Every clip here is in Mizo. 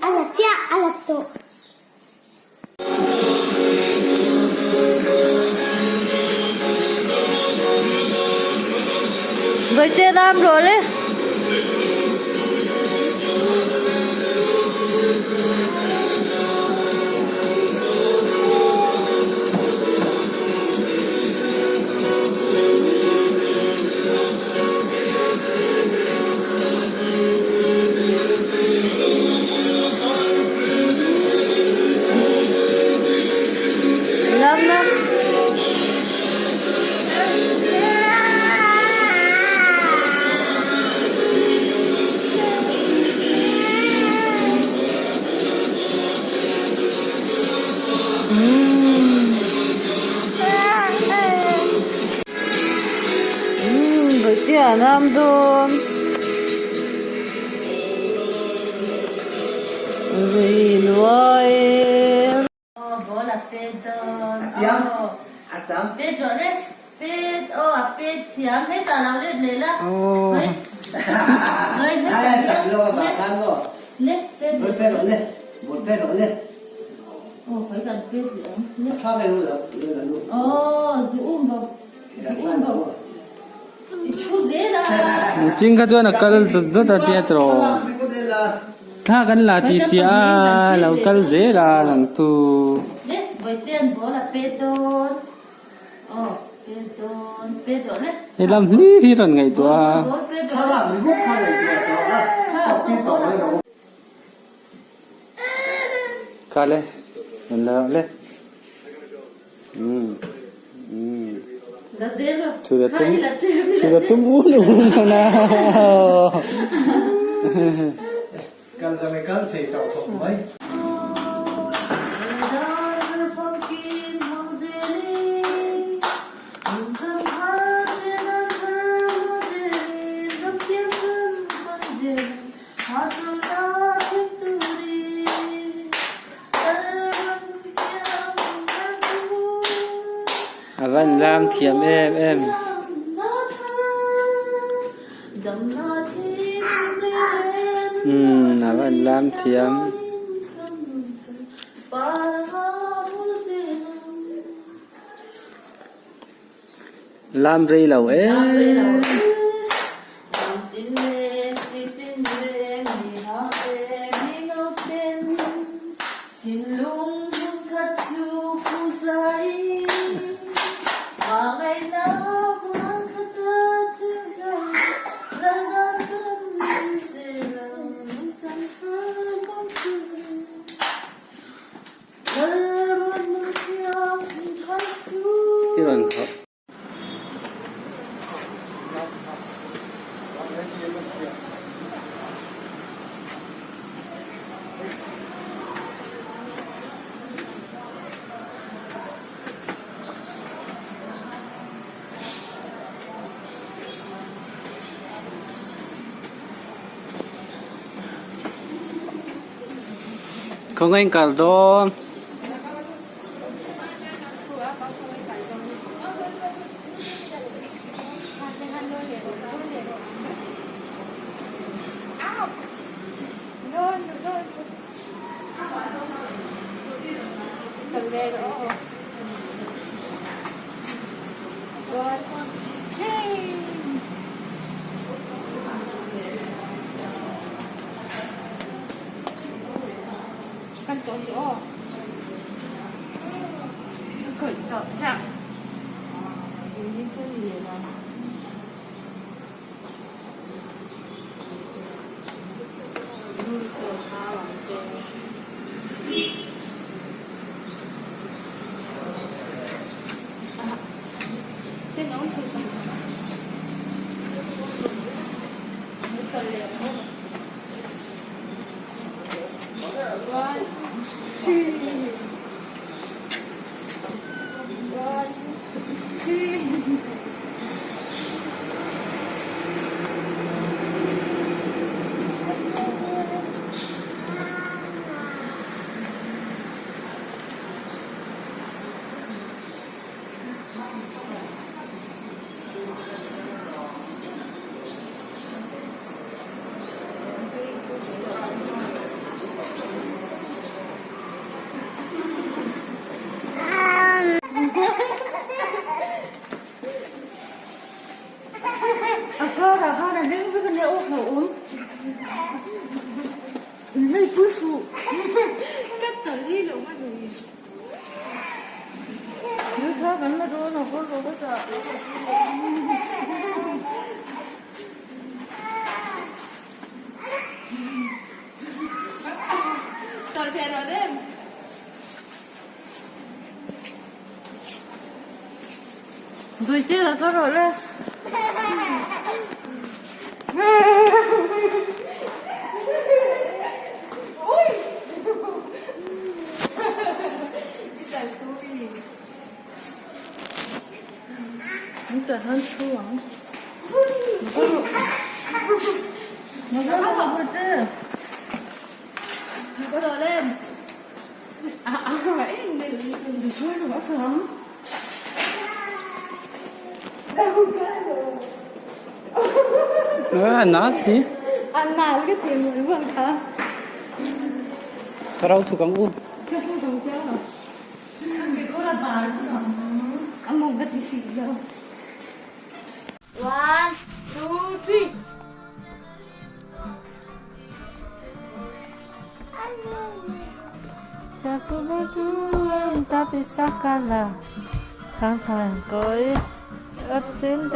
A la chiah a la tawh. Vaite ram rawh le. Lam lam. Bawihte an am dawn Ching kha chuan a kal zat zat a tia tawh thla kan la tih si a lo kal zel a nang tu. He lam hlir hi rawn ngaihtuah a. Kha le rawn la rawh le. Thura tum thura tum un un hman a. A van lam thiam em em. Umm a van lam thiam. Lam rei lo em. I rawn hawh. Khawngaih in kal dawn. A na si. Ka rau thuk ang u.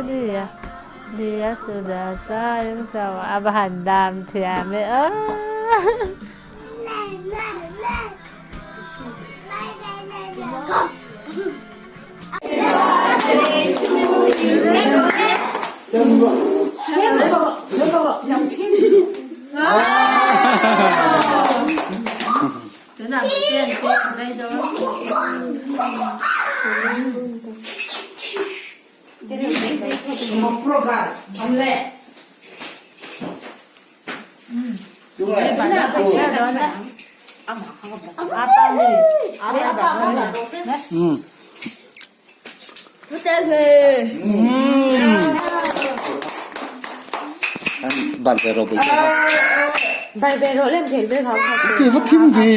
Dia dia sudah sayang sama Abah Handam Tiame. Oh. Ti va thim vi.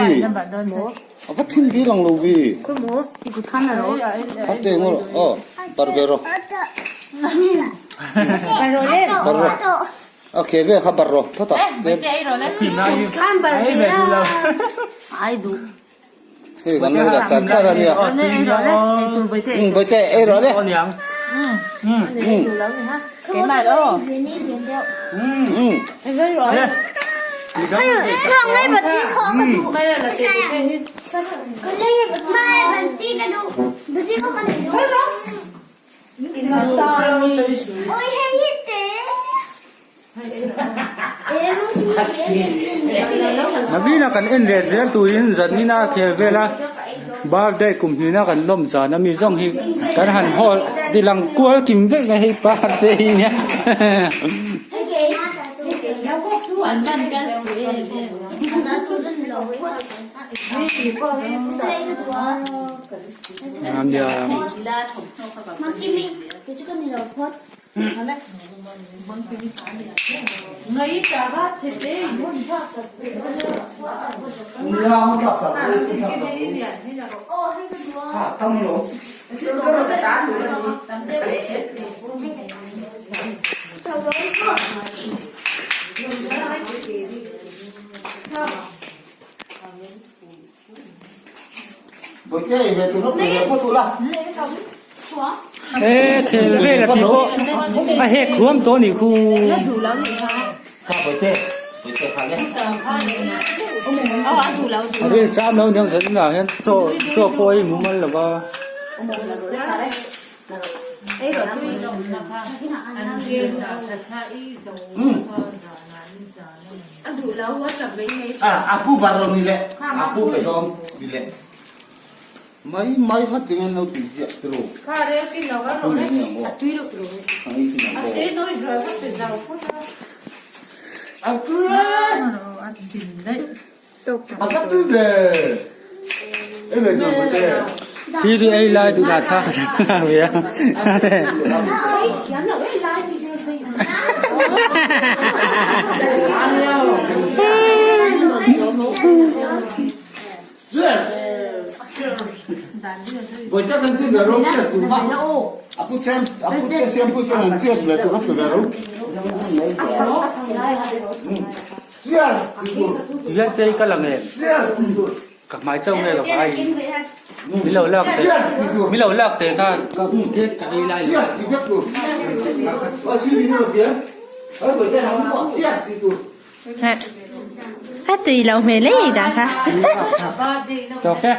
Va thim vi lang lo vi. Phát tiền không? Ờ, barbero. Barro. Ok, le kha barro. Phata. Hey, kan lo da char char ania. Ừ, với te ei rồi le. Ừ. Nagina kan en let zel turin zanina khel vela birthday kum hnihna kan lawm zan a mi zawng hi kan han hawl tilang kual kim vek mai hei birthday hi nia. E khel vel a tih pawh a hek huam tawh a nih khu. A vel cham lo aniang zan inah hian chaw chaw pawh a inhmu mal lo va. Mai mai kha tingin lo tui ziah te ru. A pu nei nge ang aw. A ngei sin ang aw. A tui e! A va tui ve! Ei ve tur pawh te. Thil hi ei lai duh lah thlak a ve a. Ti hian te hi ka lang em? Ka hmai chauh nge lo ai. Mi lo lak teh mi lo lak teh kha ka cake ka ei lai lo. A tui lo hmel ei dah kha. Tawk e.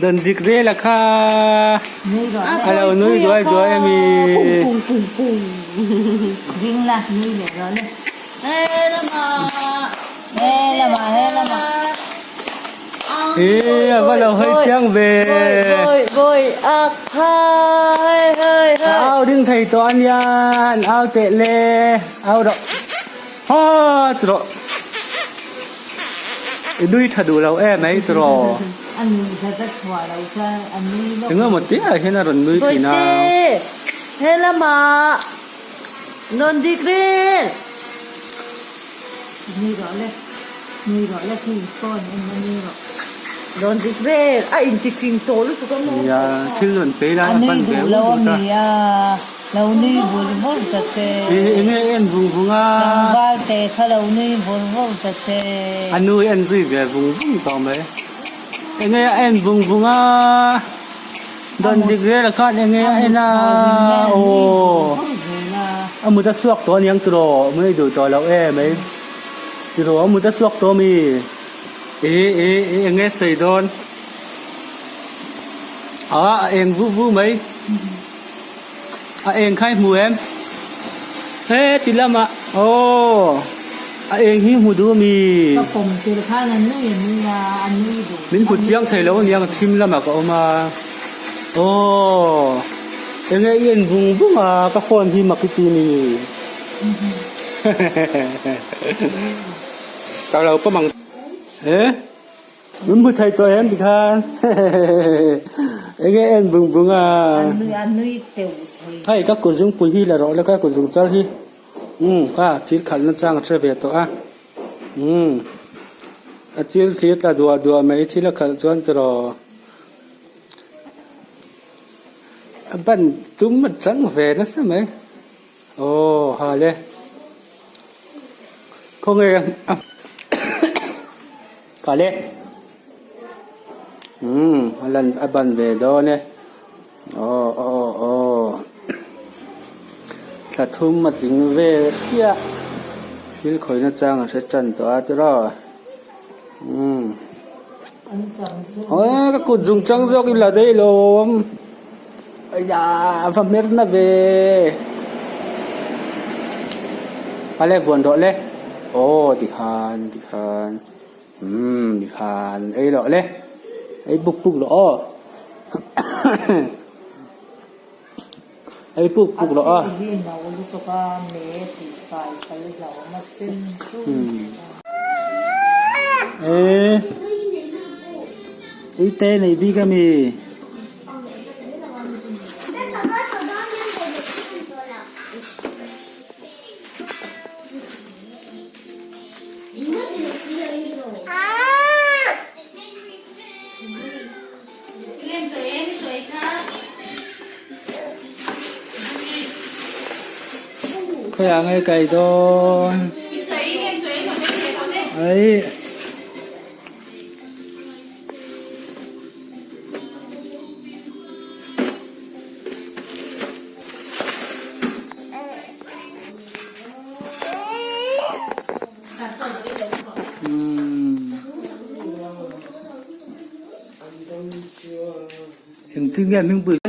Dan dik vel a kha a lo nui duai duai a mi. Ih a va lo hawi chiang ve. A au ding thei tawh a nia an au teh le au rawh. Ha tiraw i nui tha duh lo em ai tiraw. Eng emaw te ah hian a rawn nui thin a. Nia thil rawn pe lai a ban ve vut a. Lo nui vur vur ta che. Eng nge en vung vung a. Tlangval te kha lo nui vur vur ta che. A nu en zui ve vung vung tawh mai. Eng nge a en vung vung a. Dan dik vel ah khan eng nge a en a. Aww. A mut a chhuak tawh aniang tiraw mei duh tawh loh em mai. Tiraw a mut a chhuak tawh ami. E e e eng nge sawi dawn. Ah a eng vu vu mai. A eng kha i hmu em? He ti lamah aw a eng hi hmu duh ami? Ka pawm tur khan a nui a nui a, a nui duh. Min hmu chiang thei lo aniang thim lamah ka awm a. Aw enge i en vung vung a ka phone hi mak i ti ni. Ka lo pawm ang. He? Min hmu thei tawh em tikhan enge en bung bung a. Hei ka kut zungpui hi la rawh le ka kut zung chal hi umm kha thil khalh na chang a hre ve tawh a umm a chil thlir tla duah duah mai thil a khalh chuan tiraw a ban tum a chang ve nasa mai aw ha le. Khawnge a kal e umm a lan a ban ve dawn e aw aw aw thla thum a tling vel chiah thil khawihna chang a hre tan tawh a tiraw umm aw ka kut zung chang zawk i la daih lawm va hmer na ve a le vuan rawh le aw tikhan tikhan umm tikhan ei rawh le ei puk puk rawh aw ei puk puk rawh aw. Eee ite nei bik a mi. Khawiah nge kai dawn aih. Engtin nge hmingpui.